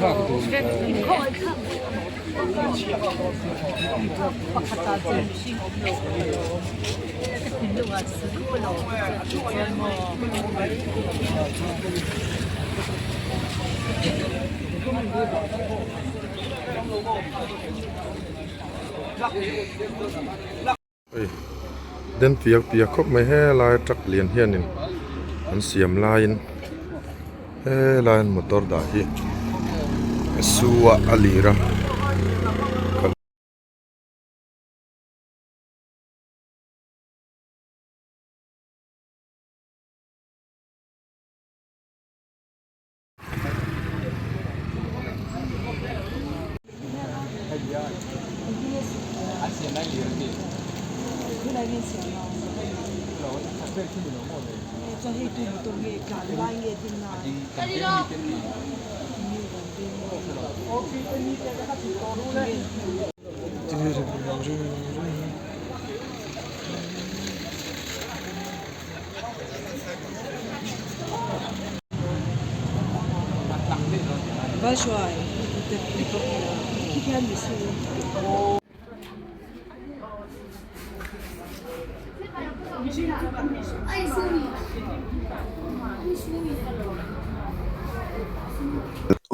Hei den piak piak khawp mai helai truck lian hianin an siam laiin helai an motor dah hi a su a a lir a.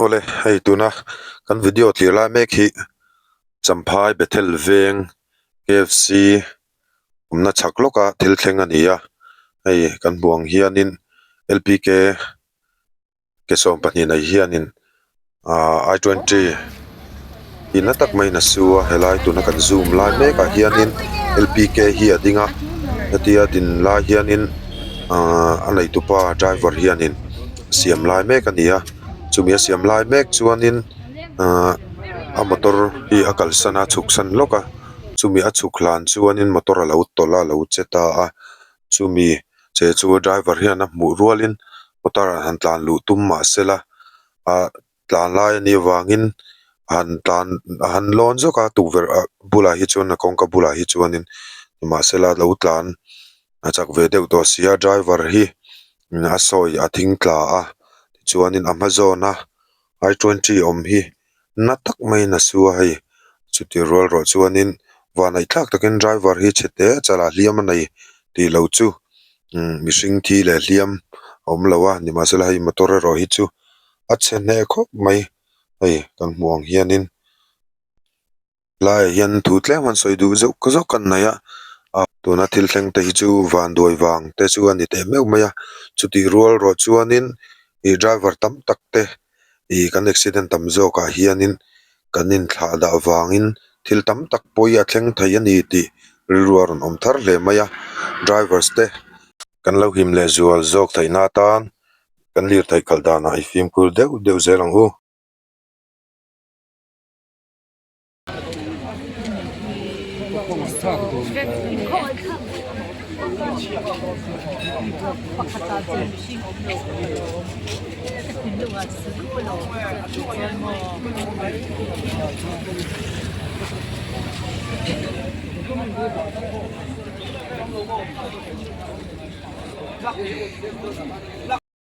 Awle hei tuna kan video thlir lai mek hi Champhai Bethel veng KFC awmna chhak lawka thil thleng a ni a hei kan hmuh ang hianin L P K ke 12 nei hianin ahh i twenty in na tak maiin a su a helai tuna kan zoom lai mek ah hianin L P K hi a ding a hetia din lai hianin ahh a neitupa driver hianin a siam lai mek a ni a chumi a siam lai mek chuanin ahh a motor hi a kalsan a chhuk san lawk a. Chumi a chhuk hlan chuanin motor a lo tawlh a a lo che ta a chumi che chu driver hian a hmuh rualin motor ah han tlan luh tum mah sela ah tlan lai a nih avangin han tlan a han lawn zawk a tukverh ah bulah hi chuan a kawngka bulah hi chuanin nimahsela a lo tlan a chak ve deuh tawh si a driver hi a sawi a thing tla a tichuanin a hma zawn a i twenty awm hi na tak maiin a su a hei chuti rual rawh chuanin vanneih thlak takin driver hi chhe te chalah hliam a nei tih loh chu umm mihring thi leh hliam a awm lo a nimahsela hei motor erawh hi chu a chhe hneh khawp mai hei kan hmuh ang hianin. Laiah hian thu tlem han sawi duh zeuh zawk kan nei a ah tuna thil thleng te hi chu vanduai vang te chu a ni teh meuh mai a chutih rual rawh chuanin ih driver tam tak te ih kan accident tam zawkah hianin kan inthlah dah vangin thil tam tak pawi a thleng thei a ni tih rilru a rawn awm thar hle mai a drivers te kan lo him leh zual zawk theihna atan kan lirtheih khalh danah i fimkhur deuh deuh zel ang u.